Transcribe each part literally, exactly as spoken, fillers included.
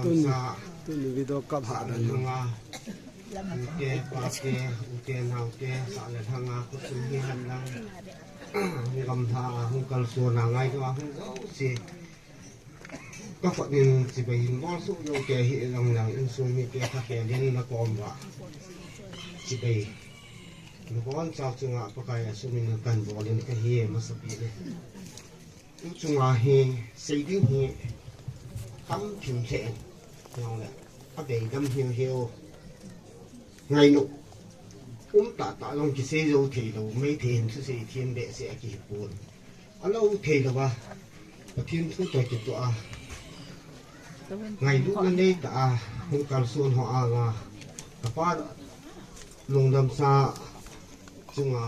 Tun, tun video kap ha le langa. Ute, pate, ute, naute, sa le langa, kusum hi han lang. Ni gam ha, hung kal su na ngai ka, hung zo si. Ka khut in chibai hin bol su lo ke hi lang lang, insung mite kha ke din na kom va. Chibai. Ni kon chau chunga Pakai a sumin kan bol in ka hi masa pi le. Tuchunga hi, sei ding hi, tam thim thei in, jong le, a beidam hiu hiu. Ngainu, um tah tah jong kisei jou thei lou, mei thei hin thusei thim behseh a kihi pon. A lou thei lou a, Pathen thu toh kitoh a. Ngailutna nei tah a, hung kalson ho anga, ka pa lungdam sa chunga,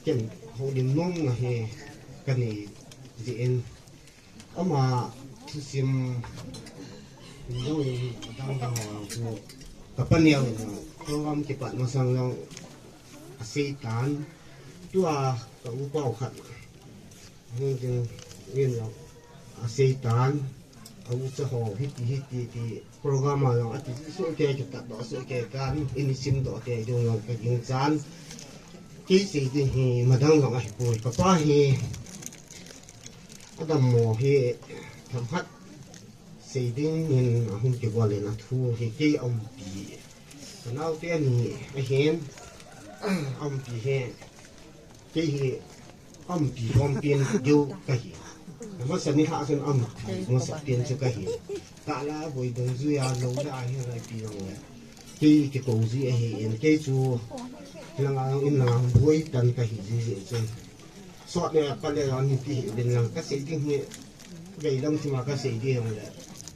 Ken houlim nom na hi ka nei jeh in, ama thusim dang dang dang ho chu ka paneo in program kipat masang jong a sei tan, tua ka upa u khat hung ding in jong a sei tan, a ucha ho hiti hiti ti program a jong ati soh kei, kitat doh soh kei tan, in sim doh kei jong jong ka ging chan. Kei sei ding hi madang jong ahi poi, ka pa hi a dammo hi themkhat sei ding in a hung kibol in a thu hi kei a umpi. Ka naote ani ahin, a umpi hi kei hi a umpi khom pen deu ka hi. Masa ni ha sun a umpi masa pen chu ka hi. Ka la boi dong ju ya lo da hi lai pi jong le. Kei kikou ji ahi in, kei chu langa in langa boi tan ka hi ji ji chun. Sot le pa le ron ni ti hi din lang ka sei ding hi. Vei lam thima ka sei ding le.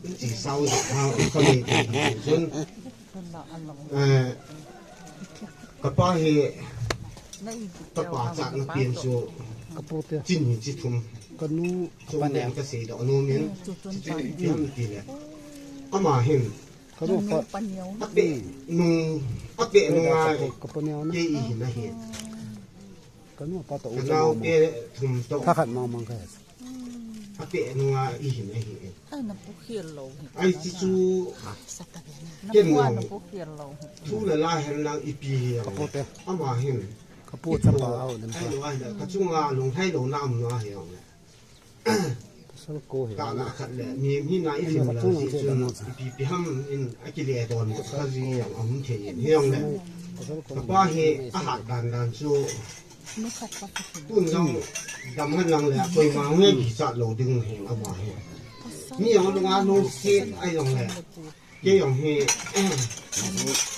In chi sau ha ka mei ti hi chun. Eh, ka pa hi, ka pa chatna pen chu, ka pu te, chin hi chi thum. Ka nu, chu pa ne, ka sei doh nom in, chi chu pi ham ti le. Ama hin, ka nu pa, a pe nung, a pe nung a, ka pa ne na, kei i hin a hin. Ka nu pa to, ka nau pe thum to. Ka khat mang mang ka. A pe nung a i hin a hin. Ai, na pu khel lou hi. Ai, chi chu, na ken pu a, nung, na pu khel lou hi. Thu le la hen lang ipi hi. Ka pu te. Ama hin. Ka pu chapa au dem. Ai, lo ai la, ka chunga lunglhai lou na um na hi jong le. Pasal ko hi. Ka na khat le, mi, mi na i lim la si chun, ipi pi ham in a kile don ka ji jong a um thei in hi jong le. Ka pa hi a hat dan dan chu, Tun jong dam hen lang le, koima nge kichat lou ding hin ama hi. Mi jong lunga nung sit ai jong le. Kei jong hi, eh,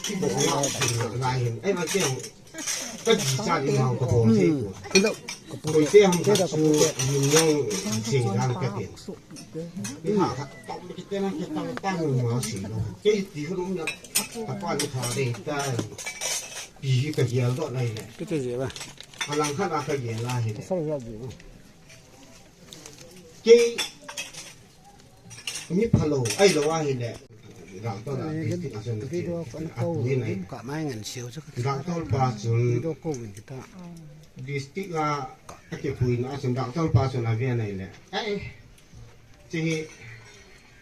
kibol nga thei na lai hin. Ai ma kei jong ka kichat i mau ka bol thei ko. Koi te ham ka chu, min jong sei dan ka tin. Ni ha khat tong ki te na ki tong tang ma sei lou. Kei ti ko nung na, ka pa ni kha dei ta. Pi hi ka gel doh lai le. Kei te je ba. A lang khat a ka gel a hi le. Pasal gel je ba. Kei mi phalou, ai lou a hi le. Doctor a, eh, district a chun video kan ko, a pui nai. Ka mai ngan siu chu. Doctor pa chun. Video ko win kita. District a, a kipui na chun doctor pa chun a ve nai le. Ai. Chi hi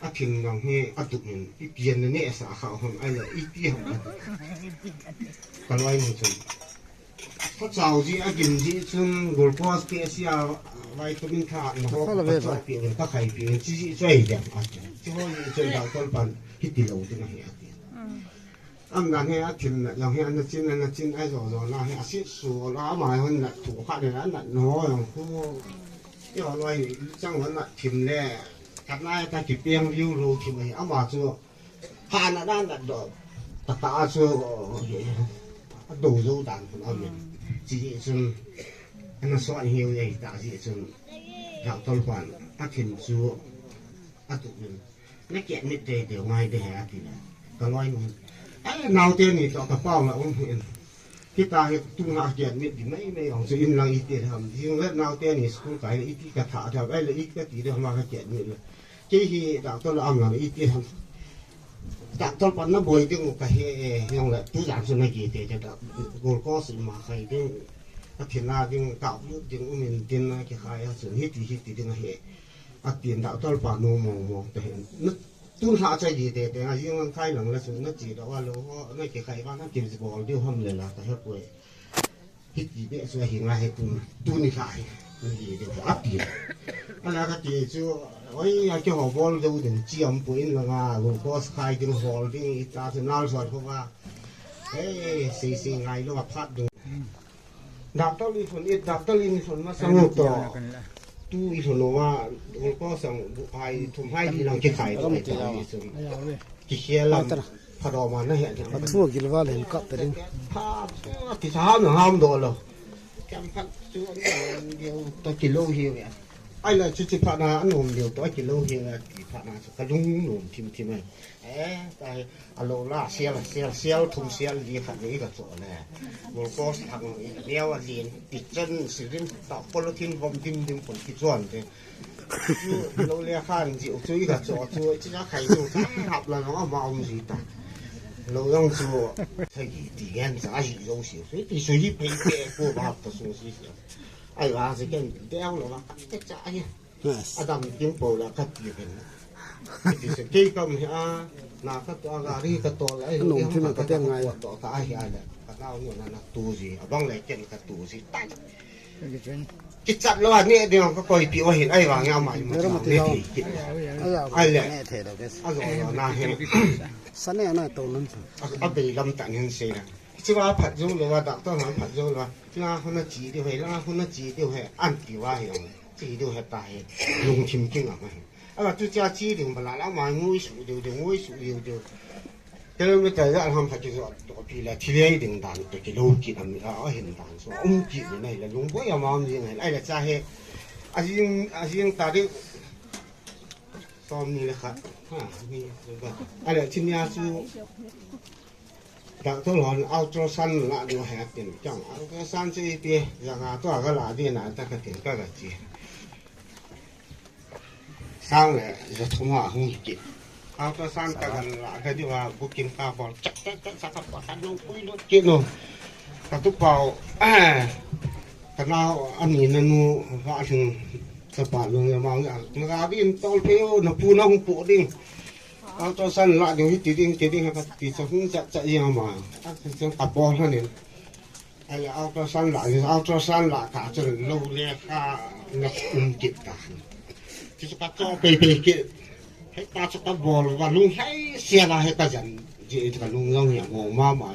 a thing nang hi a tup in, i pian na neh sa kha hon ai la, i ti ham. Ka loi mun chun. Ka chau ji a gim ji chun glucose te sia vitamin tha na ho ka chau pi in, ka khai pi in, chi ji choi dem a. Chi ho ji chun doctor pan hi ti lo ding a hi a ti. Am dan hi a thim na, jong hi a na chin, a na chin, a jo jo na hi a sit su, la mai hon na thu kha de na, na no jong khu. Yo loi chang hon na thim le, khat na ta ki piang viu lo thim hi, ama chu, ha na na na do, ta ta chu, a do zo dan hon a min. Chi ji chun, a na so hi u ye ta ji chun, doctor pan, a thim chu, a tu min. Na kiat mit te te ngai te he ati le. Ka loi mun. Ai, naote ni to ka pau la um hin. Kita hi tu na kiat mit di mai mai ong chu in lang i ti ham. Jing le naote ni school kai le i ti ka tha da ai le i ka ti de ma ka kiat mit le. Kei hi doctor la am la i ti ham. Doctor pan na boi ding ka he e, jong le tu jang chu na ki te te da. Glucose ma khai ding. A thina ding ka u ding um in tin na ki khai a chu hi ti hi ti ding he. A tin doctor pa nu mong mong te hin. Na Tun lha chai di te te, a jing lang khai lang la su na chi da wa lo ho, na ki khai wa na ki bol diu ham le la ka he poi. Hiti be su hi nga he tun, tun ni lha hi. Ni hi de a ti. Ala ka ti chu, oi, a ki ho bol deu deu chi am pu in la nga, lo ko khai ding hol ding i ta chu nal suat ho wa. Ei, sei sei ngai lo a phat ding. Doctor li thun, i doctor li ni thun ma sang to. Tu i thun wa, ko sang bu hai thum hai di lang ki khai to, i thun. Ki khia lam, pha do ma na he. Pathu gilwa len kap ta ding. Pha, ti sa ham ham do lo. Kam phat chu, ta ki lo hi ya. Ai la chu chi pha na, an um deu to, ki lo hi ya, ti pha na chu, ka lung lung thim thim ai. Eh, ta hi, a lo la, sial, sial, sial, thum sial, li khat le i ka cho le. Glucose thang i ka neo a lin, ti chen, sirin, ta, polythene vom dim dim pon ki chuan te. Chu, lo le khan ji, chu i ka cho, chu, chi ka khai chu, ka hap la no, ama um ji ta. Lo yong chu, thagi, ti gen, sa, a ji zo si, so, ti so, ji pei pe, ko ba hap ta so, si, si. Ai, wa, si ken, te, lo, wa, ka, te, cha, ai. Yes. Adam Kim Paul la ka ti ven. Ti se kei kam hi a, na ka to a gari ka to la, ai, Nung em thim ka ka te te ngai. Ka to ka ai a le. Ka nau nu na na tu ji, abang le ken ka tu ji. Tan. Ki chat lo a ne de ka koi pi wa hin ai wa nga mai ma. Nero ma ti lo. Ai le. Ne the lo bes. A zo lo na he. Sa ne na to nan sa. A, a bei lam ta nen se la. Chi wa phat zo lo wa, doctor han phat zo lo wa. Nga huna chi de he, la huna chi de he. An ti wa he. Chi deu heta hi, lungthim kinga ma hi. Ala tu cha chi ding bala la ma ngui su deu deu, ngui su deu deu. Kilometer ya ham kha ki zo to pi la thi lei ding dan to ki lo ki dam a, a hin dan so um ki ni nai la lung boi ama um ding ai la cha he. A jing, a jing ta ding. Som ni le khat. Ha, ni le ba. Ala chi nia su. Doctor hon ultrasound la diu he tin. Chang ultrasound chu ipi, janga to a ga la di na ta ka tin ka ga chi. Sang le, ja thum a hung ki. Ultrasound ka ga la ka diu a booking ka bol. Chak, chak, chak, chak, ka pa ka nung pui lut ki no. Ka tu pau, eh, ka nau ani na nu va thing ka pa lung ya ma nga. Nga ga din tol pe o, na pu na hung pu ding. Ultrasound la ding hi ti ding, ti ding ha ka ti cha hung cha cha i ama. A ti cha ka bol ha nin. Ai ultrasound la, ultrasound la ka cha lo le ka na um kit ta. Ti cha ka cho pe pe kit. He ka cha ka bol wa lung hai sia la he ka jan. Ji ka lung long ya mo ma ma.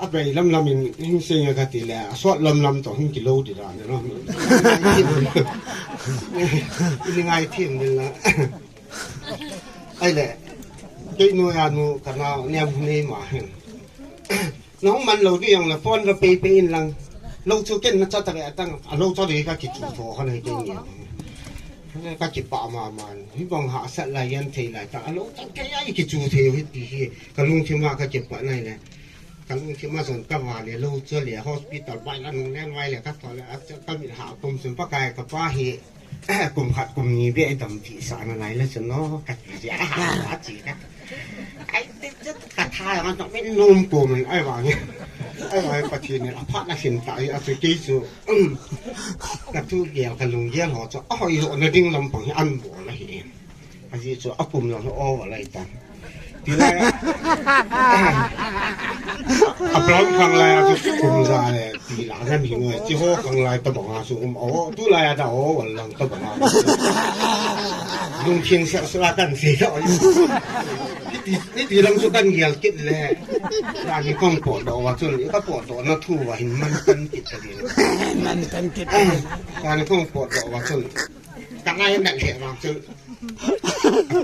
A bei lam lam in, in se ya ka ti le, a sot lam lam to hung ki lo di la ne lo. Ni ngai thim ni la. Ai le, kei nu ya nu ka na niam nei ma hen. Na hung man lo di yang le phone ka pe pe in lang. Lo chu ken na cha ta ve tang, a lo cha de ka ki chu tho ka nei ke ni. Ka ki pa ma ma. Hi bang ha sat la yan thei la ta. A lo cha ke ai ki chu thei hi ti hi. Ka lung thim ma ka ki pa nai le. Ka lungthim a zon ka va le lo chu le hospital bai la nung len vai le ka tho le a chu ka mit ha kum sun pa kai ka pa hi kum khat kum ni be dam ti sa na lai le chu no ka ti ri a ha ha chi ka. Ai te chu ka tha ya ma min num kum ai va ni. Ai va pa thi ni a pha na sin ta ai a chu ke chu. Ka thu ge ka lung ge ho chu a hoi lo na ding lam pang hi an bo la hi. Aji chu a kum jong hi over lai ta. Ti lai a. A brown khang lai a chu kum ja le ti la ngan hi ngoi. Chi ho khang lai ta bang a chu um o. Tu lai a da o wal lang ta bang a. Lungthim sa sa kan se da. Ni ti, ni ti lam chu kan gel kit le. Ra ni kong po do wa chu ni ka po do na thu wa hin man kan kit ta di. Man kan kit. Ra ni kong po do wa chu. Ka ngai na le wa chu.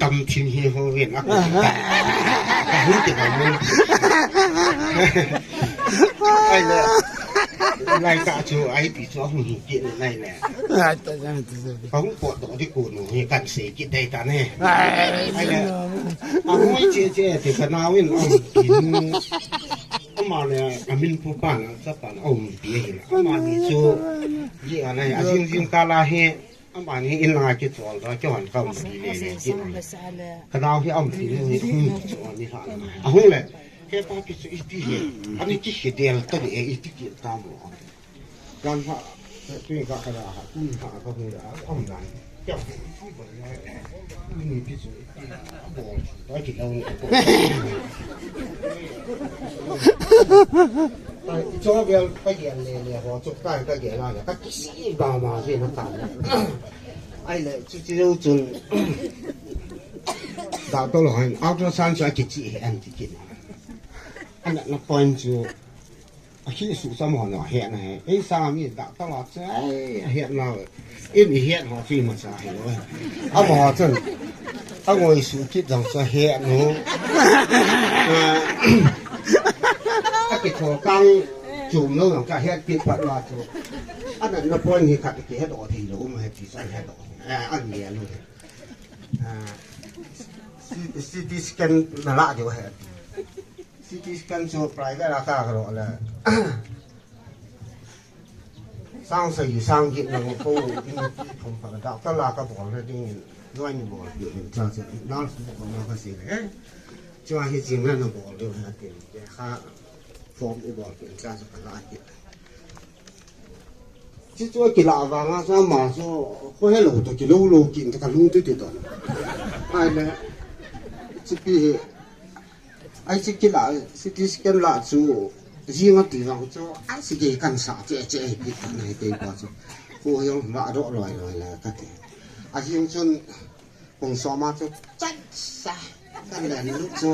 Tam thim hi ho ven a. Ka hu ti ka mu. Ai le. Lai ka chu ai ti chu hung hi ki le lai le. Ai ta jang ti se. Ka hung po do di ku nu hi kan se ki dai ta ne. Ai le. A hoi che che ti ka na win a ki nu. Ama le a min pu pa na sa pa na um ti hi. Ama ni chu. Ji a nai a jing jing ka la hi. Amani in langa kichol da, kihon ka um ti le le, ki um. Ka nau hi um ti le, ni hung chu ni ha. A hung le, ke pa ki chu i ti hi. Ani ki hi del ta ni e, i ti ki ta mo. Kan ha, tu ka ka ha, tu ha ka hung le, um dan. Cho vel ka gel le le ho chu ka ka gel la le ka kisi ba ma je na ka. Ai le chu chu chun. Doctor lo hin ultrasound chu a kichi he an ti kin. Ana na point chu a khi su sa mo no he na he. Ei sa mi doctor lo chu ai he na. In i hiat ho chi ma cha hi lo. A mo chun. A ngoi su kit dang cha he nu. A ki tho kang chum lo dang cha he kit pat la chu. A na na point hi khat ki he do thei lo um he ti cha he do. A an ye lo. A, C-, C T scan na la de he. C T scan chu private a ka ro le. Sang sa yi sang git na ko in ti thum pa doctor la ka bol le ding in join bol ki in cha cha na su ko ma ka si le. Chu hi jing na na bol le ha ti ke kha form i bol ki in cha cha ka la ki. Chi chu ki la va nga sa ma so ko he lo to ki lo lo ki in ta ka lung ti ti to. Ai le. Chi pi hi Ai si kila, C T scan la chu, jing a ti vang chu, ai si ke kan sa che che hi pi kan hai te pa chu. Ko yong ma ro loi loi la ka te. A jing chun, pung so ma chu, chat sa, kan le lu chu.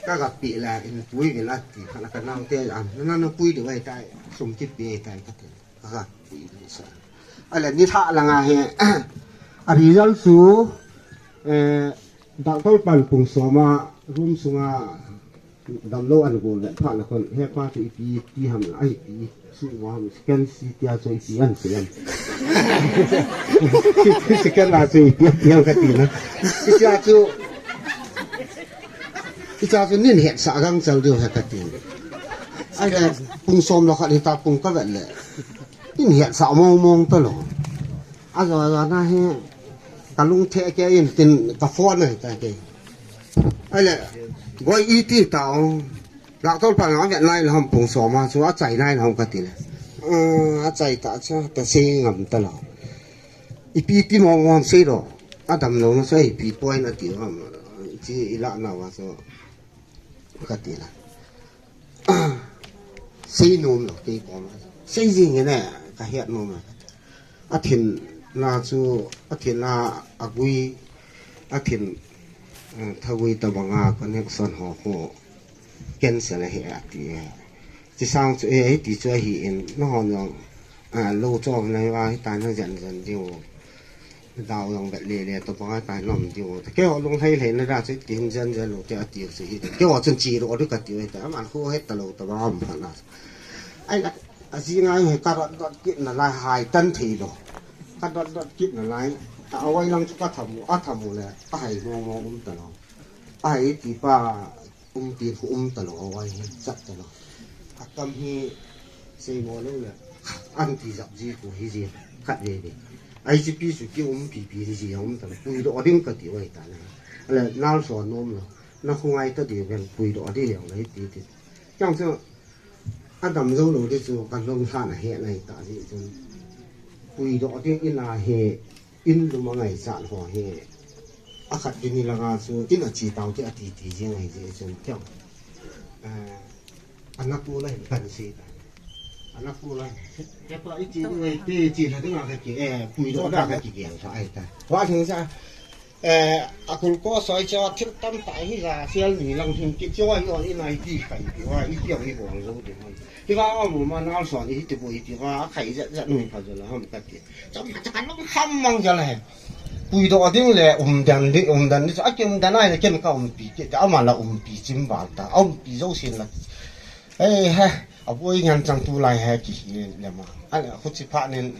Ka ga pi la in pui vi la ti, ka na ka nang te an, na na pui de wai tai, sum ki pi tai ka te. Ka pui ni sa. Ala ni tha la nga he. A result chu, eh, doctor pan pung soma room sunga damlo an gol le pha na kon he pa chu ipi ti ham la ipi su wa ham scan si tia chu ipi an se am. Scan la chu ipi ti ham ka ti na. Tia chu, tia chu nin het sa gang chal diu he ka ti. Ai le pung som lo khat hi ta pung ka vet le. In hiat sa mong mong ta lo. A zo zo na he. Ka lung the ke in tin ka phone na ta ke. Ai le. Goi i ti ta o. Doctor pa na vet nai la ham pung so ma chu a chai nai la ham ka ti le. A chai ta cha ta sei ngam ta lo. Ipi ti mong mong sei lo. A dam lo na sei pi point a ti ham. Chi i la na wa so. Ka ti la. Sei nom lo kei kom a. Sei jing e ne ka hiat nom a. A thin na chu, a thin na a gui, a thin, eh, thagui ta banga connection ho ho cancel a he a ti e. Chi sang chu e, e ti chu a hi in, na hon jong, eh, lo chom na hi va hi ta na jan jan diu. Dau jong vet le le to pa tai nom diu. Kei ho lung lhai lhai na da chu tin jan jan lo te a tiu chu hi. Kei ho chun chi ro ri ka tiu ta. Aman khu het ta lo ta ba ham pha na. Ai la, a ji ngai he ka dot dot kit na lai hai tan thei lo. Ka dot dot kit na lai. A wai lang chu ka thamu, a thamu le. A hai mo mo um ta lo. A hai ti pa um ti khu um ta lo, a wai hi chat ta lo. A kam hi sei mo lo le. An ti jap ji khu hi ji khat ve ve. I G P su ki um pi pi ji ji um ta lo. Pui do ding ka ti wai ta na. Ale nal so nom lo. Na khu ngai ta di ven pui do di le ngai ti ti. Kyang so Adam zo lo di chu kan long tha na he nai ta ji chun. Pui do ding in a he. In lum a ngaichat ho hi, a khat ding ni langa chu, in a chi tau te a ti ti jing ahi jeh chun, keu. Eh, a na pu lai kan si ta. A na pu lai. Ke pa i chi ni wei te chi la ding a ka ki, eh, pui do da ka ki gel sa ai ta. Wa thing sa, eh, a kul ko soi cho thil tam ta hi la, sial ni lang thing ki cho ai o i nai ti kai ti wa, i ti ang i bol zo ti hon. Hi wa a mu ma nal son i ti bu i ti wa, a khai zat zat nui pha zo la ham ka ti. Chom ka cha ka long ham mang jal he. Pui do ding le um dan di, um dan di, a ki um dan ai le ken ka um pi, ki ta ama la um pi chim bal ta, a um pi zo sin la. Ei he, a boi ngan chang tu lai he ki hi le ma. A le khu chi pha nen,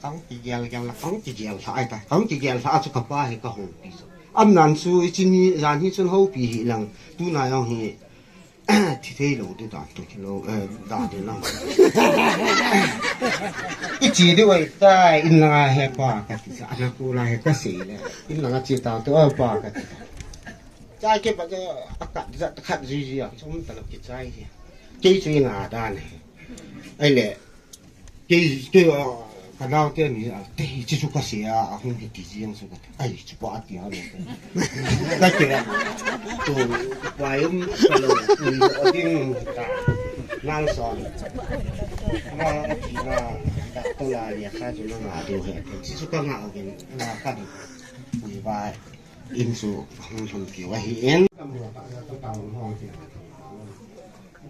kang ki gel gel la, kang ki gel la ai ta, kang ki gel la a chu ka pa he ka hong pi zo. Am nan chu i chi ni jan hi chun ho pi hi lang, tu na yong hi. Thi thei lo, ti dan tu thi lo, eh, dan ti lo. I chi di wai tai, in langa he pa, ka ti sa, ana ku la he ka si le. In langa chi ta tu, eh, pa, ka ti. Chai ke ba ke, a kat za, khat zui zui a, chom ta lo ki chai hi. Kei chu in a dan he. Ai le, Kei, kei, ah, Ka naote ni a, te hi chu ka sia, a hung hi ti jing chu ka, ai, chu pa ti ha lo. Ka ti la, tu, pa yum, ka lo, pui lo ding, ka, nang son. Na, ti na, ka to la, ya ka chu na nga do he. Chu chu ka nga o kin, na ka di. Pui ba, in chu, hung hung ki wa hi in. Ka mu ta, ka ta, hung hung ki.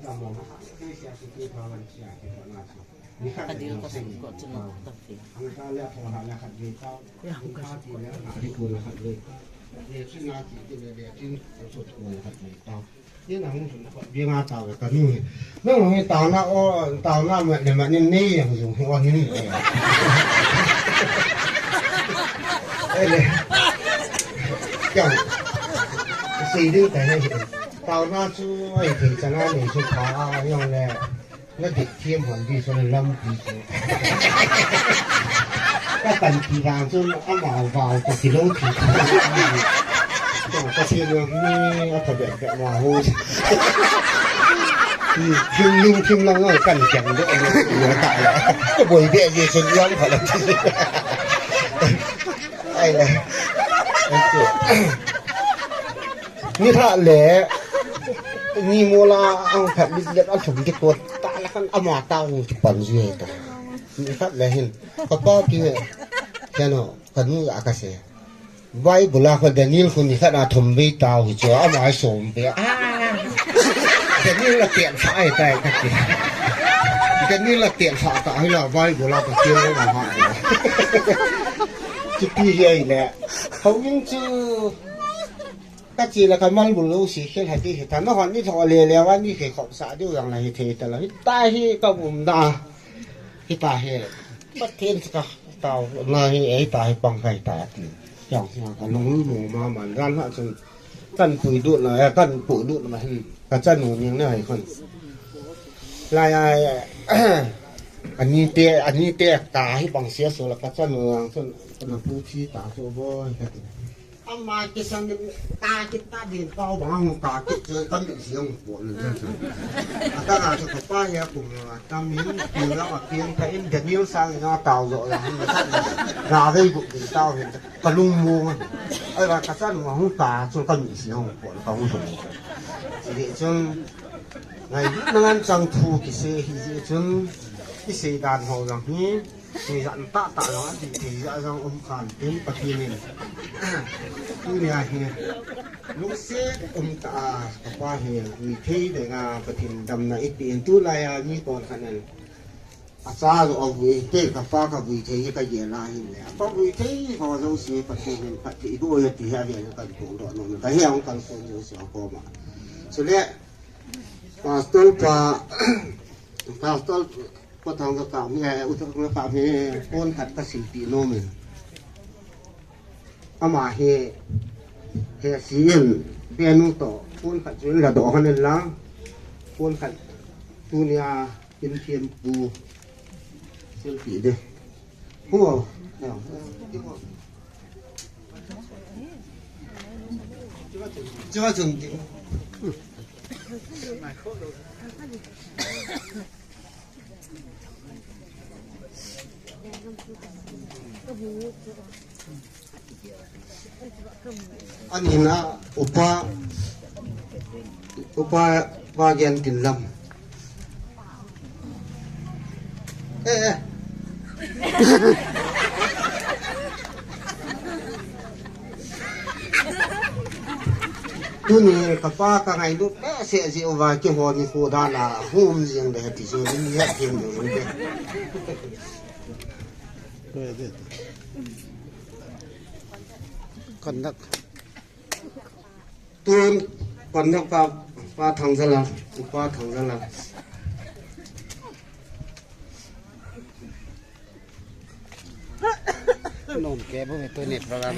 Ka mu ta, ka sia, ki ta, ki ta, na chu. Kadil ka sut ko chun ta fi. Nang hung taona o, taona ma, ne ma, ne, ne, yang jung, hung, hung, hung. Ele. Yang. Sei ding ta ne. Taona chu, ai, thei chana ne chu pha, yang le. Na dik thiam hon di, so na lampi chu. Ka kan ti vang chu, ama vang chu kilo ti. Chu ka thiam lo ni, a ka bek bek ma ho. Thim lung thim lang kan kiang do ni, ya ta la. Ka boi be ye chu yam kha la ti. Ai la. Ni tha le, ni mola ang khat lit let a thum ki ko ta la kan ama ta ni ki pan ji ta. Ni khat le hin, ka pa ki he, kano, ka nu a ka se. Bible a ko Daniel ko ni khat a thum ve ta hu chu, ama som ve. Ah! Daniel la tian sa ai tai ka ki. Daniel la tian sa ta, ai la Bible a ka ki la ha. Chu pi hi ai le. Hau in chu. Ka chi la ka mal bul lo si khel ha ti hi ta, na hon ni tho le le wa ni khe khop sa diu yang la hi thei ta la. Hi ta hi ka um na. Hi ta hi. Pathen ka tao na hi ei ta hi pang kai ta ti. Yang, yang ka lung lu ma man ran ha chun. Kan pui du na, eh, kan pu du na hin. Ka chan nu ning na hai khun. Lai ai, ani te, ani te ka hi pang sia so la ka chan nu yang chun. Ka na pu thi ta so bo ka ti. Ama kisan ta kita din pau bang ta kit chu ka mi siang po ni. Ata ka chu ka pa ya kum la ta min pi la ma pian ka in Daniel sang na tao zo la hin na ve gu din tao hin ka lung mo. Ai ba ka san ma hu ta chu ka mi siang po ka hu so. Chi de chun ngai na ngan chang thu ki se hi je chun ki se dan ho lang hi. Tuizan tah tah jong, adih thei jeh jong um khan tin Pathen in. Tunia hi, lungset um tah a, kapa hi, vui thei ding a, Pathen damna ipeh in tulai a, mi kon khat in. Acha jong avui, kei kapa kavui thei hi kagel a hin le. Apa vui thei ho jouse Pathen in phatthei boh e ti hi avel in kaphongdoh nom in. Kahe a hung kalson jouse akoma. Chule, Pastor pa, Pastor Pa Thangja kap hi, eh, U Thangja kap hi, pon khat kasilpeh nom in. Ama hi, hi si in, benu toh, pon khat chu in ladoh hon in lang, pon khat tunia in thempu silpeh ding. Hu, hu. Chu chun ti. Ani na upa, upa pa gen tin lam. Eh, eh. Tuni kapa ka ngailut behseh jeh uva keiho nikho dan a hung um jing le ti chu ni het thim ding te. Conduct. Tun, conduct pa, Pa Thangjalam, Pa Thangjalam. Nom ke bo me tuni program.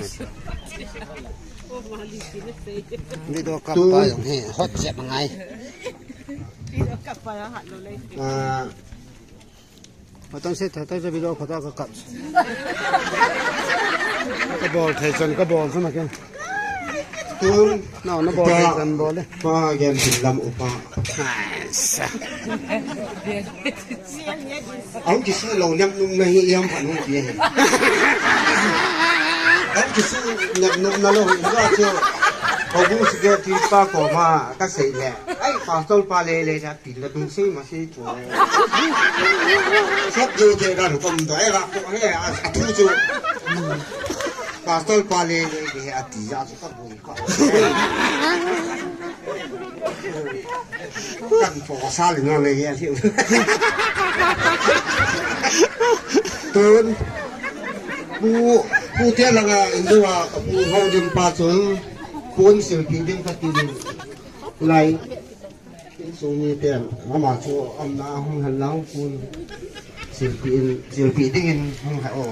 Video kap pa jong hi hot jep ngai. Video kap pa jong hat lo le. Ah, Patang se, thei, thei, video khat a ka kap. Ka bol thei chan, ka bol chu na ken. Tun, no, no, bol pa, le, kan bol le. Pa, gen hin lam upa. Nice. Ang kisu lo nyam nung na hi yam pa nung ti he. Ang kisu nyam nung na lo hi ba chu. Ko bu su ge ti pa ko ma ka sei le. Ai, pastor pa le le ja ti la dung sei ma sei chu. Sap jo te ga ru kom do e ga ko he a thu chu. Pastor pa le le ge a ti ja chu ka bu Kan po sa le no le ye liu. Tun. Pu, pu te langa indu a pu ho din pa chun. Pun silpi din ka ti din. Lai. Insung mi ten ama chu amna hung han lang pun. Silpi in, silpi ding in hung ha o.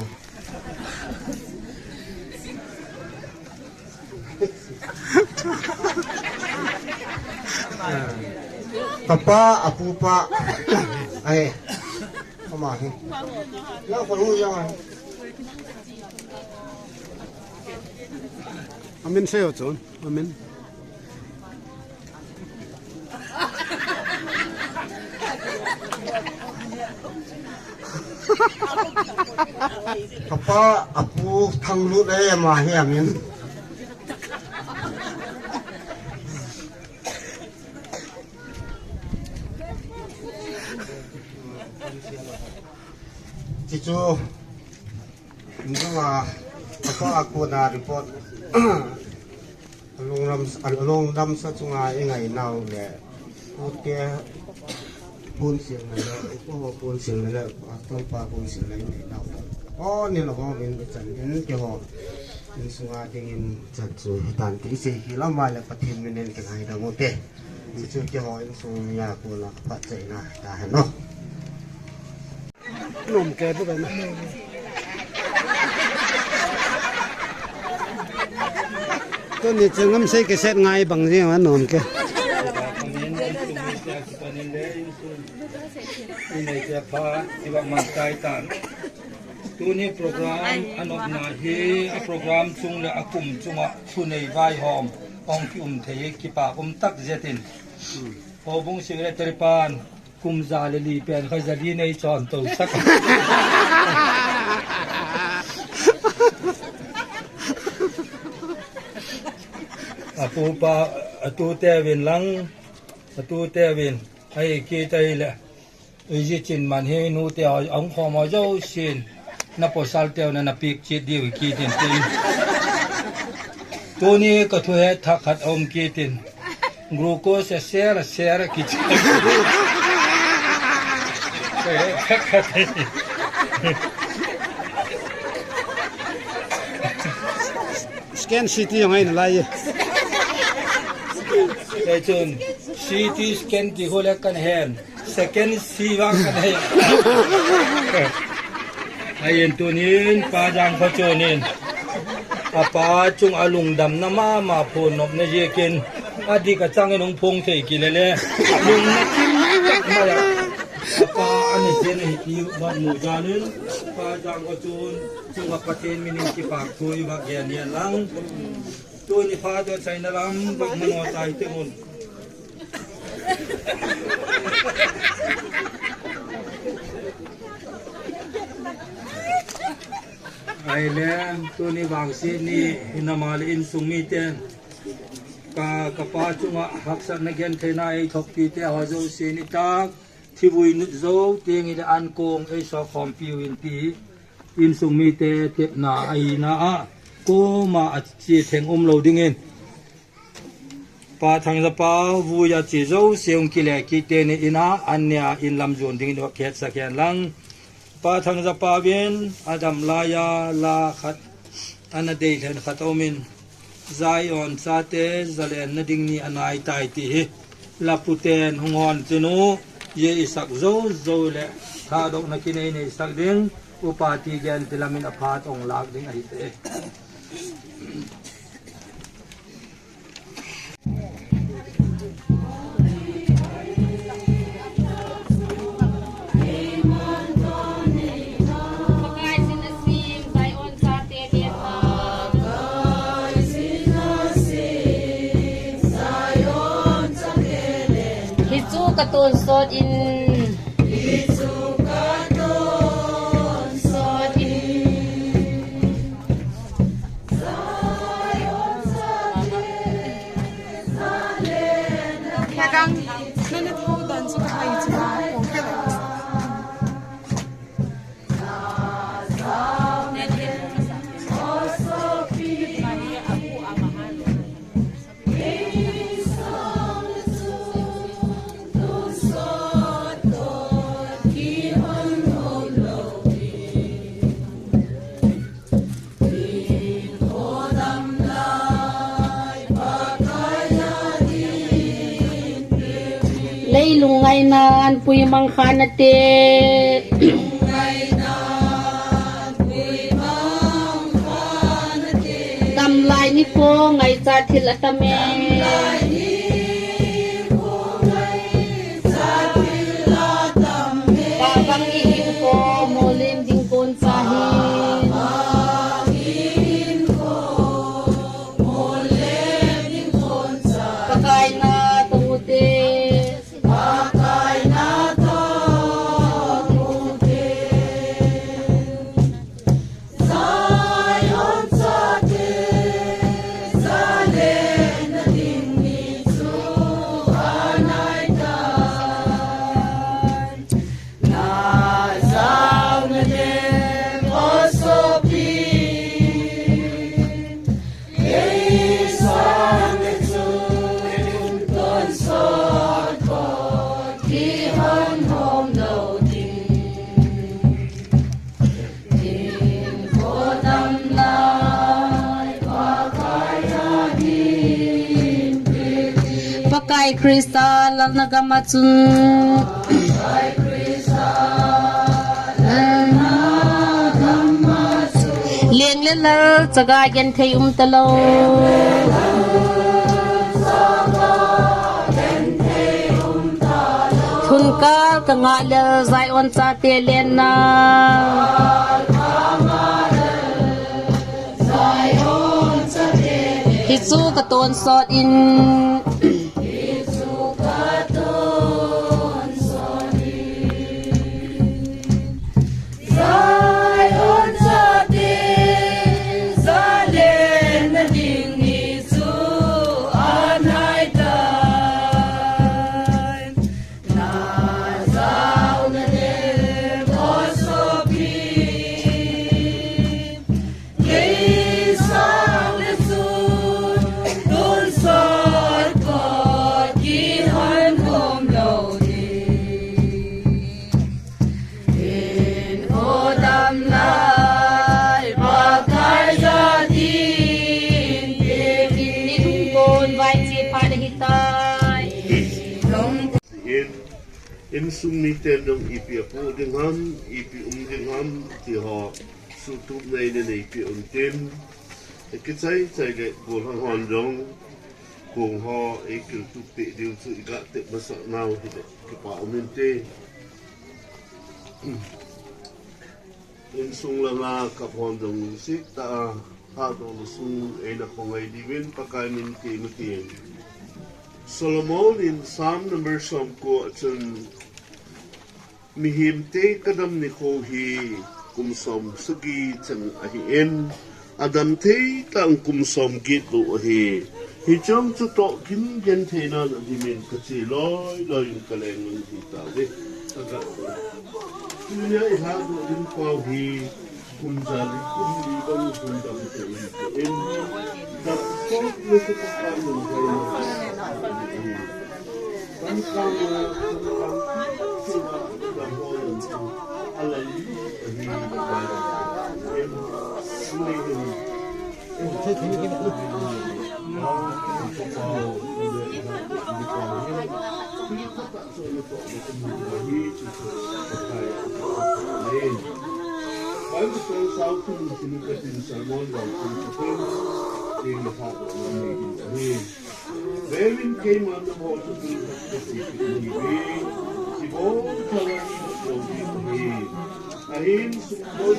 Kapa, apupa. Ai. Kama hi. Lau ko lu yang ai. Amin sei o chun. Amin. Kapa, apu, thang lut e, ama hi amin. Chichu. Nunga, ako, ako na report. Alung ram, alung ram sa chunga i ngai nau le. Ute pun sil na le, upo pun sil na le, pastor pa pun sil na i ngai nau. O, ni lo ho min chan in ke ho. In sunga ding in chan chu hitan ti sei hi lam mai le Pathen min in ke ngai da mu te. Chu ke ho in sung ya ko la pa chai na ta he no. Nom ke bu na. Tuni chu ngam sei ke set ngai bang jing a nom ke. Tuni program anopna hi a program chung le a kum chunga thunei vaihom ong ki um thei kipa um tak zetin. Houbung Secretary pan Kum ja le li pen kha ja li nei chon to sak. Apupa, atute vin lang, atute vin. Ai ki tai le. Ui ji chin man hi nu te ang khom ho jo sin. Na pasal teu na na pik chit diu kitin tin. Tuni ka thu he thak khat om kitin. Glucose a share, a share kitin. Scan C T jong ahin lai e. Kei chun C T scan ti ho le kan hen. Second si vang ka nei. Ahin tunin, pa jang pa chunin. Apa chung a lungdamna mama phun nopna jekin. Adik a changin hung phong thei kilele. Lungna kim tak mai a. Apa ani chen hi ki ban mu janin. Pa jang pa chun. Chunga Pathen minin kipak thu i va gen yen lang. Tuni pa to chaina lam bak mano tai te mun. Ahile, tuni vangset ni, hinama le insung miten. Ka, kapa chunga haksatna gentheina eithoppi te ho jouse nitak. Thivui nut jou, teng ile ankong, eisol khompiu in ti. Insung mite tepna ahina a. Koma ache theng umlou dingin. Pa Thangja pa vui a che jouse hung kile kit teni ina, annia in lam jon dingin va khetsa khen lang. Pa Thangja pa vin, adam laiya, la khat, ana dei lhen khat omin. Zion chate, zalenna ding ni anai tai ti hi. Laputen hung hon chinu, ye isak jou jou le, thadohna kinei nei sak ding, upa ti gen ti lamin aphat ong lak ding ahi te. Ka tonsot in. Kadang nana tho dan chu ka hai chu na kong ka. Leilung ngainan puimang kha nate. Damlai nikho ngaichat thil atam e. Pabang ihinkho mollem ding kon cha hin. Pakai na tong ute. Pakai Krista lalna gam a chun. Leng le lal chaga genthei um talou. Thunkal ka ngah lel Zion chate lenna. Hichu ka tonsot in. Insung miten jong ipi apoh ding ham, ipi um ding ham, ti ho sutup nei nei nei pi um tin. Kichai chai le golhang hon jong kong ho eikiltup peh diu chu iga tep masah nau hile kipa um inte. Insung langa kap hon jong sik ta a, hatdoh lou sung eina khongai diuvin Pakai min kei mu tin. Solomon in Psalm number somko a chun, mihemte kadam nikho hi kum somsagi chan ahin, adam thei tah in kum somget bou ahi. Hicheng chu tohgin genthei nan adimin kache loi loi in kaleng nung hi tauve. Tunia ihatdoh ding pau hi kum ja le kum li bang kum dam te in te in. Dam sot le se ka kam nung gai nung. Dam kam na, dam kam, dam ho nung chu. Alai li ahi bai. Em, sule hin. Ahin sukoi.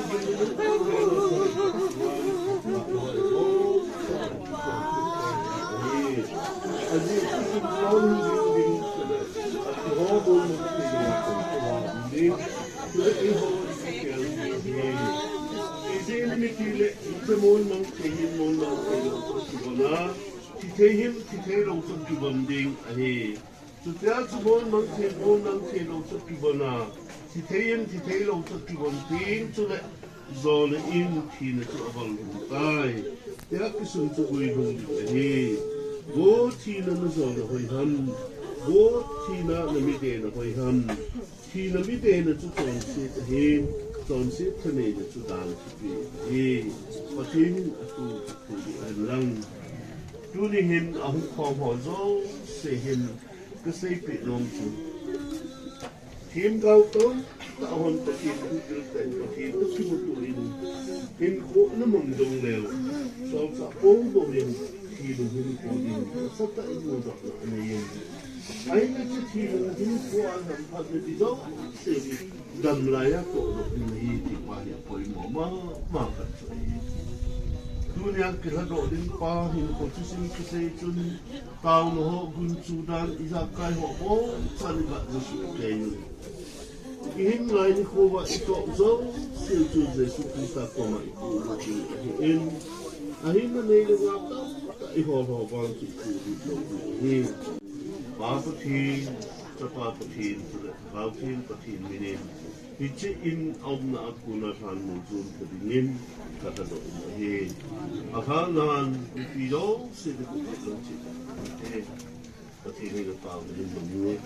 Na, thi thei hin thi thei lou chu kivon ding ahi. Chutia chu von mang thei, von mang thei lou chu kivon a, thi thei hin thi thei lou chu kivon ding chule, jona in thina chu aval lhung tai. Tia kisun chu guilhung ding ahi. Vo thina na jona hoi ham? Vo thina na mitena hoi ham? Thina mitena chu chonset ahin, chonset thaneina chu dan thupi ahi. Pathen in atu thupeh hen lang. Tuni hin ahung khom ho jouse hin kaseipeh nom chu, themgao tamtah hon Pathen thu til tah in Pathen thu kimuto in, hinkho ana mang jongleu, solchah pong bou in, thina hinkho ding nasatah in mudohna anei in. Ahinla hiche thina hinkho a hamphatna ti jouse hi damlai a tohdoh ding ahi ti pa hi apoimo mama khat chu ahi. Tunia kilhadoh ding pa hinkho thusim kisei chun, taona ho, gunchu dan, ijakai ho bou chan iga josuh kei un. Ihin lai nikho uva itoh jouse chu Jesu Christa koma ipuilut ding ahin, ahinla nei le gou tamtah ihol ho vang chu ipuilut lou ding ahi. Pa Pathen, Chapa Pathen, chule Lhagao Theng Pathen minin, hiche in aumna a kona lhan mun jon kha dingin kalhadoh in ahi. Alhannan mipi jouse ding kakipa lou cheh ahi. Pathen in atao in mani.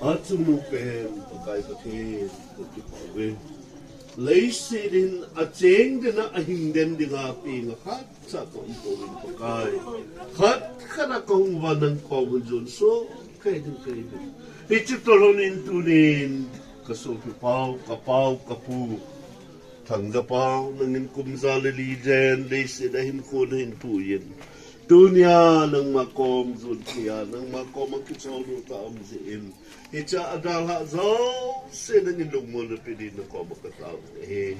Achungnung pen Pakai Pathen, kakipah uve. Leiset hin acheng den a, ahing den dinga peng a khatcha kaum pouvin Pakai, khat khat a kahung uva nang koma jon soh kei ding kahiuve. Hiche tolhon in tunin kasopi pau, kapau, kapu Thangjapau, nangin kum ja le li jen leiset a hinkho nahin puiyin, tunia nangma kom jon thei a, nangma koma kichol lut a um jeh in, hichea adalhah jouse nangin lungmonna pe din nakoma katao ahi.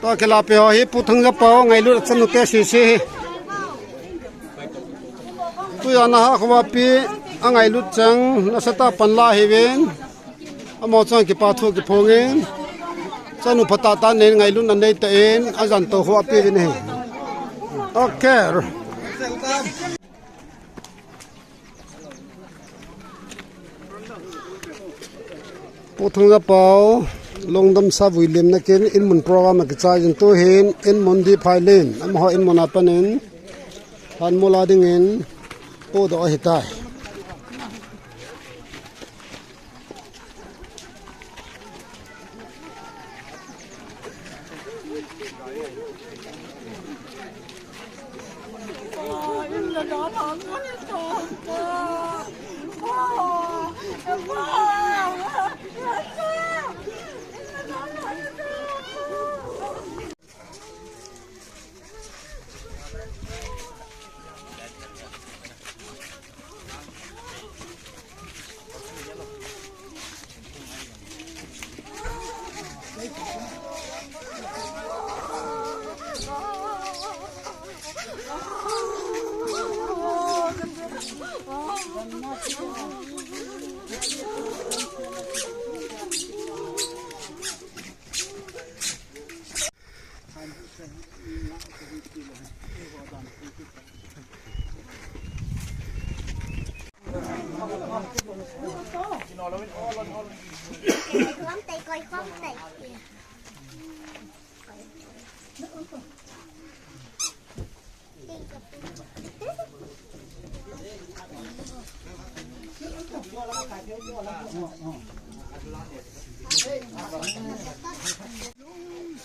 Tua kilapi ho hi Pu Thangjapau ngailut a chanu te sese hi. Tujan a ha khovah pi angailut chang nasatah a panla hiuvin. Amaho chunga kipa thu kiphongin. Chanu phatah tah nein ngailutna neitah in ajan tou khovah pi uvin ahi. Okay. Pu Thangjapau, lungdamsa vui lemna kin, inmun program akichai jin tuhin, inmun di phai len, amaho inmun a panin, lhanmol a dingin, podoh ahitai.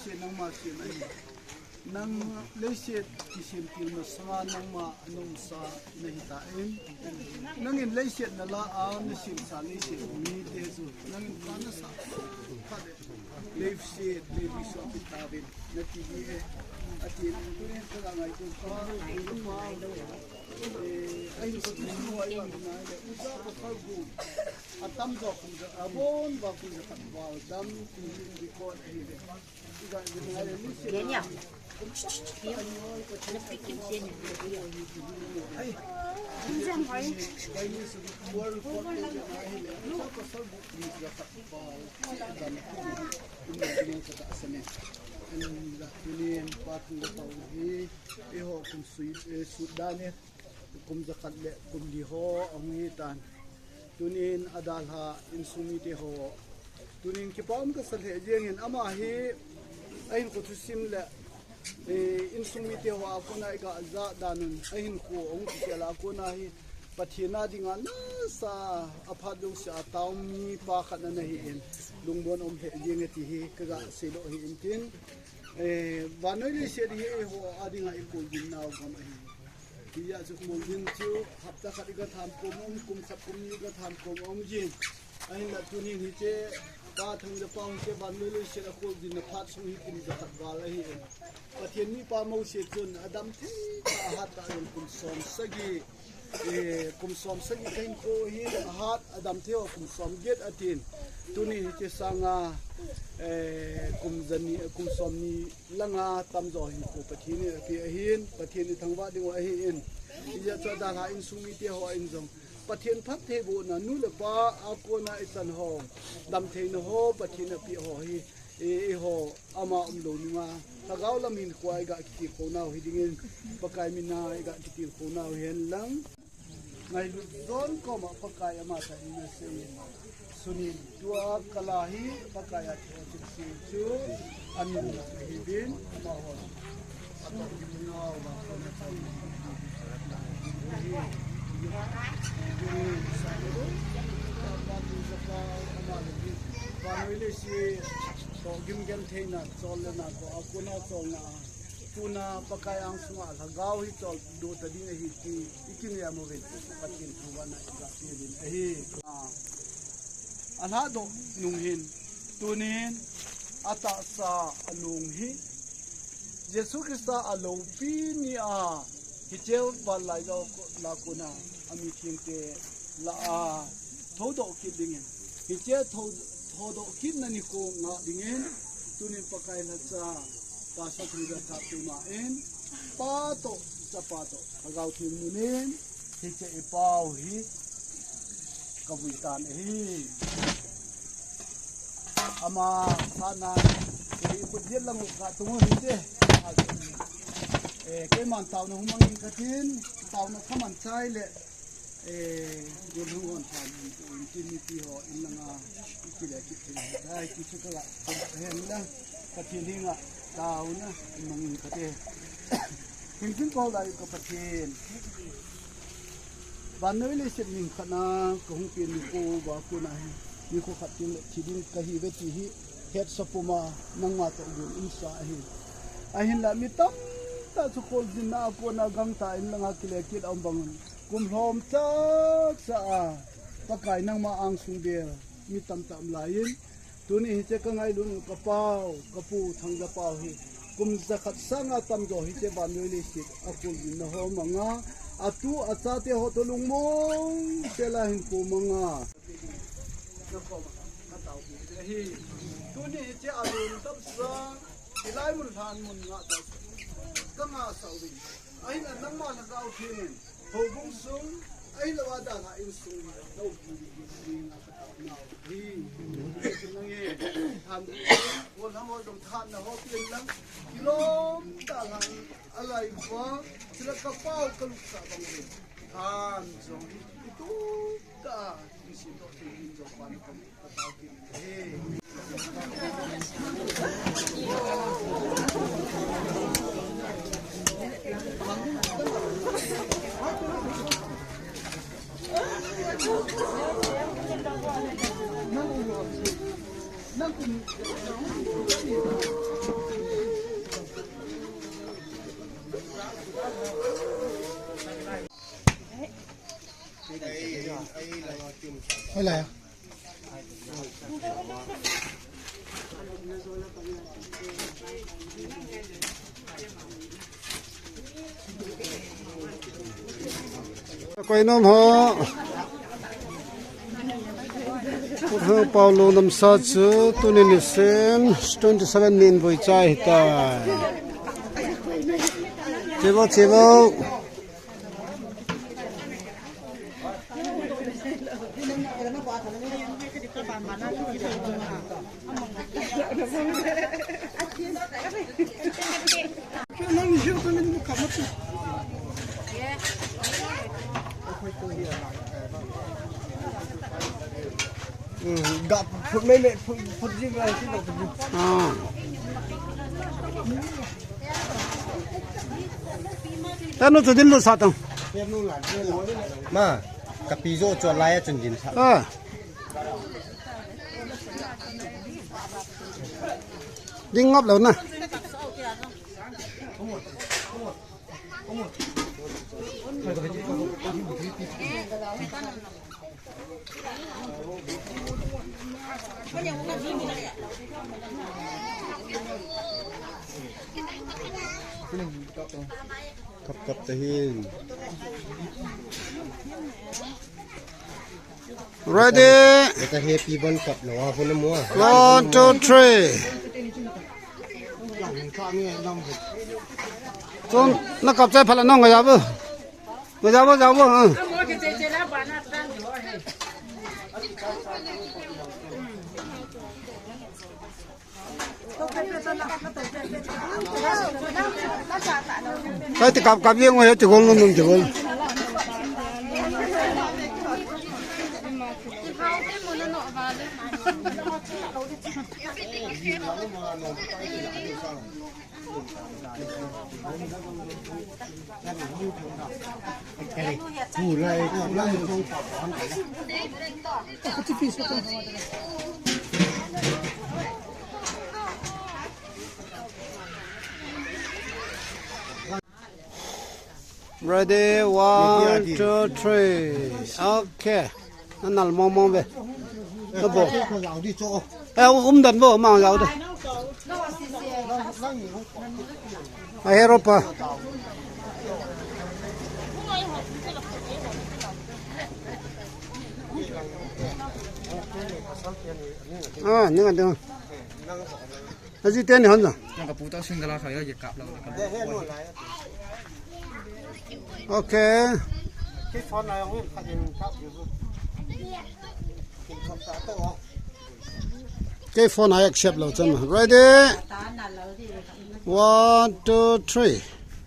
Leiset nangma sem ahi. Nang leiset kisem til masanga nangma anomsa nahi tan. Nangin leiset nala a nasemsa leiset mite chu nangin pa nasa khat e. Leiset, leiset so api tauvin nati hi e. Ati tunin ka ngaito pa, pa, eh, ahin ko tu mo ai ba na le. Usa ko ka gu. Atamjo kum ja, abon ba kum ja khat val dam ti record ahi le. Daniel. Kum jakhat le kum li ho ahung hi tan. Tunin adalha insung mite ho. Tunin kipa um kasa lheh jengin ama hi ahinkho thusim le, eh, insung mite ho a kona iga ja dan un ahinkho ahung kikhel a kona hi Pathen a dinga nasa a phat jouse a tao mipa khat ana hi in lungmon um lheh jeng e ti hi kaga seidoh hi in tin, eh, vannoi leiset hi eiho a dinga i kolgin nau gam ahi. Hijeh chun kolgin chu hapta khat iga tham kom um, kum khat kum ni iga tham kom um jin. Ahinla tunin hiche Pa Thangjapa'n hiche vannoi leiset a kolgin na phat sung hi kum jakhat val ahi. Pathen mipa Mose chun adam thei tah a hat tah jong kum som sagi, eh, kum som sagi kahin kho hi ahat adam thei ho kum som get atin. Tunin hiche sanga, eh, kum jani, kum som ni langa tamjo hinkho Pathen in apeh ahin, Pathen in thangvah diu ahin. Hijeh chun adalha insung mite ho in jong Pathen phattheibohna, nu le pa a kona ichan ho, damtheina ho, Pathen in apeh ho hi, eh, eiho ama umlou nunga, lhagao lam hinkho a iga kitilkhou nau hi dingin, Pakai mina iga kitilkhou nau hi hen lang. Ngailut jon koma Pakai ama tah in nasei in. Sunin tua kala hi Pakai a thilse chu anunna ahi din, amahon. Atong nau va kona chang. Vannoi leiset toh gimgentheina chol le na ko a kona cholna. Tuna Pakai angsunga lhagao hi choldo ta ding ahi ti i kinem uvin Pathen thangvahna iga pe uvin ahi. Alhadoh nung hin tunin atahsa along hi Jesu Christa a loupi ni a hiche vanlaijao lah a kona amithengte lah a thoudoh kit dingin hiche thou, thoudoh kitna nikho ngah dingin tunin Pakai lhacha Pastor Thangjapa'n thapna in, Pa toh, Chapa toh, Lhagao Theng min in, hiche ipau hi kavui tan ahi. Ama sana, kei khut jet lang u katung u hiche. Eh, keiman taona hung mangin katin, taona kaman chai le, eh, gun hung hon than hung tin mipi ho in langa, i kile kit thei dai ti chu kaga, kahen la, Pathen henga taona mangin kate. Hing tin ko lai ka Pathen. Vannoi leiset min khat na kahung pen nikho va kona hi, nikho khat tin le thi ding kahiuve ti hi, hetsa puma nangma toh gun umsa ahi. Ahinla mi tamtah chu kholjinna a kona gangtah in langa kile kit a um bangin, kum lhom chacha a Pakai nangma angsung bel mi tamtah um laiyin, tuni hiche ka ngailut u ka pau, ka pu Thangjapau hi kum jakhat sanga tamjo hiche vannoi leiset a kholjinna ho manga, atu achate ho toh lungmong sela hinkho manga. Tuni hiche a lungtapsa, hilai mun lhan mun ngah tasa, ka ngahsah uvin. Ahinla nangma Lhagao Theng in, houbung sung, ahilou a dalha insung, na umpi ding hi, na ka taona u hi. Nangin, than, bol ham ho jong thanna ho pen lang, kilom dalha, alai pa, chule ka pau ka lupsa bang uvin. Than jong hi, itu ka, insung toh theng in jong pan ka Koi nom ho. Paulo namsa chu tuni nisim twenty seven nin voi chai hitai. Chivo, chivo. Gap phut mai mai phut phut ji mai phut phut ji. Ah. Tanu chu din lu sa tang. Ma, kapi jo chu lai chun din sa. Ah. Ding ngap lo na. Kap kap tahin. Ready. Ita happy bon kap lo, a, huna mo. One, two, three. Chun, na kap chai phala nong, nga ja bo. Nga ja bo, ja bo, ha. Kai ti kap kap jeng, oi, ti gol nun, ti gol. Ready, one, two, three. Okay. Na nal mong mong ve. Na bo. Eh, um dan bo, mang jao de. A hero pa. Ah, ni ngan ding. Aji teni hon na. Nang ka puta single a kha ya kap lo. Okay. Kei phone a accept lo chan. Ready? One, two, three.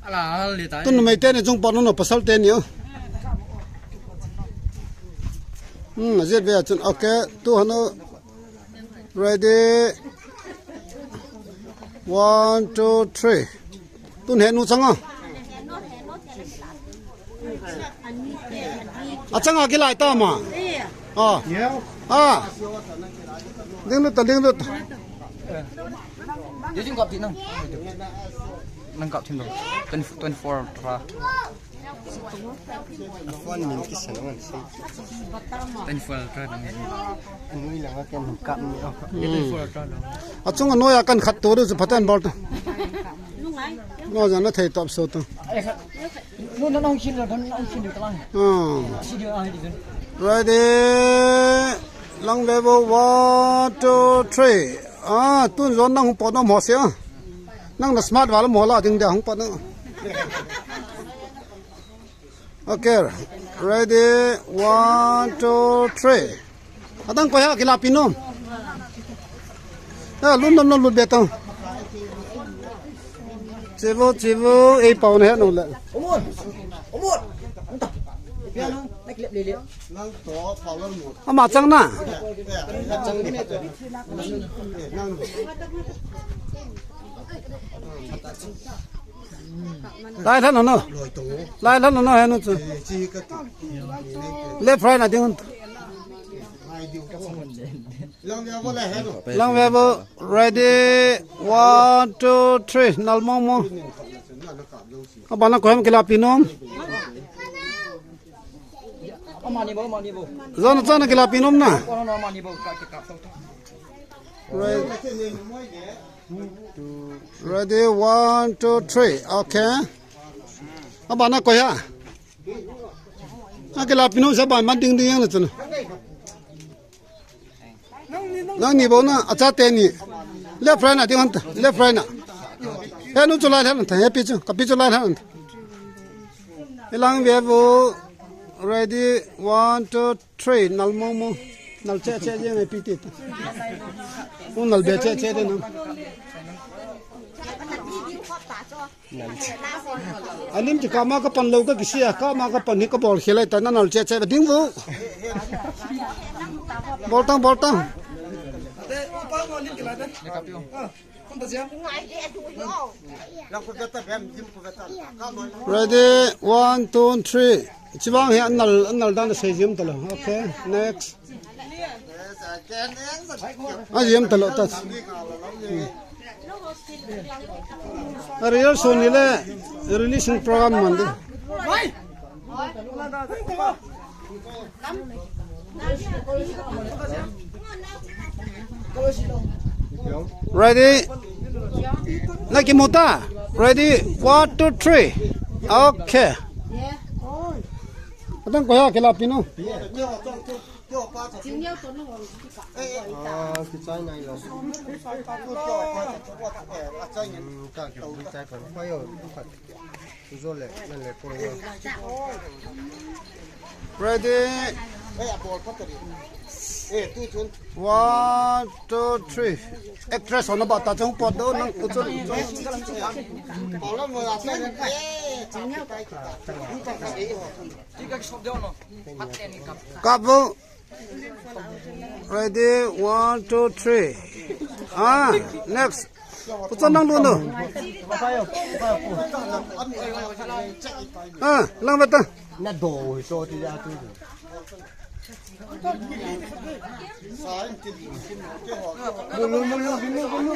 Ala, ala, le ta. Tun mai teni chung pa no, no, pasal teni, oh. Hmm, ajet ve chun. Okay, tu hanu. Ready? One, two, three. Tun henu changa. Achanga kilai ta ma. Ah. Ah. Ding lut ta, ding lut ta. Ye jing kap di nang. Nang kap thin do. Twenty, twenty-four ra. A phone min kisan ngan sei. Ten four ultra nang. Anui langa ken kap ni o. Ten four ultra nang. Achung anoi a kan khat to du chu phaten bol to. No jana thei top so to. Nu na nong chin lo, nong chin lo tlang. Ah. Si dia ai di. Ready. Lang ve bo, one, two, three. Ah, tun jon nang hung pot nom ho sia. Nang na smart wala mo la ding dia hung pot na. Okay, ready, one, two, three. Adang ko ya kila pinom. Ya, lum nom nom lut betong. Chivo, chivo, ei pau na he no le. Umut, umut. Anta. Piano, nak lep lele. Ama chang na. Lai than no. Lai than no, he no chu. Left right na ding. Lang ve bo, ready, one, two, three, nal mong mong. Abana ko hem kila pinom. Zana chana kila pinom na. Right. Ready, one, two, three. Okay. Abana koya. Akila pinom sa ban man ding ding yang na chana. Nangni bou na, achate ni. Left right na, ding hon ta. Left right na. He nu chu lai lhan ta, he pi chu, ka pi chu lai lhan ta. Ilang ve vo, ready, one, two, three, nal mo mo. Nal che che jeng e pi ti ta. U nal be che che de na. Alim ti kama ka pan lou ka kisia, kama ka pan hi ka bol khel ai ta na nal che che ding vo. Bol tang, bol tang. Ready, one, two, three. Chivang hi anal, anal dan sei jim ta lou. Okay, next. A jim ta lou ta. A real son ni le releasing program man de. Ready? Na kimu ta. Ready? One, two, three. Okay. Atang koya kila pino. Ah, kichai nai lo. Hmm, ka kichai ko. Payo, upat. Ready? One, two, three. Actress hon ba ta chong pot do nang u chun. Kap vo. Ready, one, two, three. Ah, next. Kuchon nang dun do. Ah, lang beta. Na do so ti ya tu. Mulu, mulu, mulu, mulu.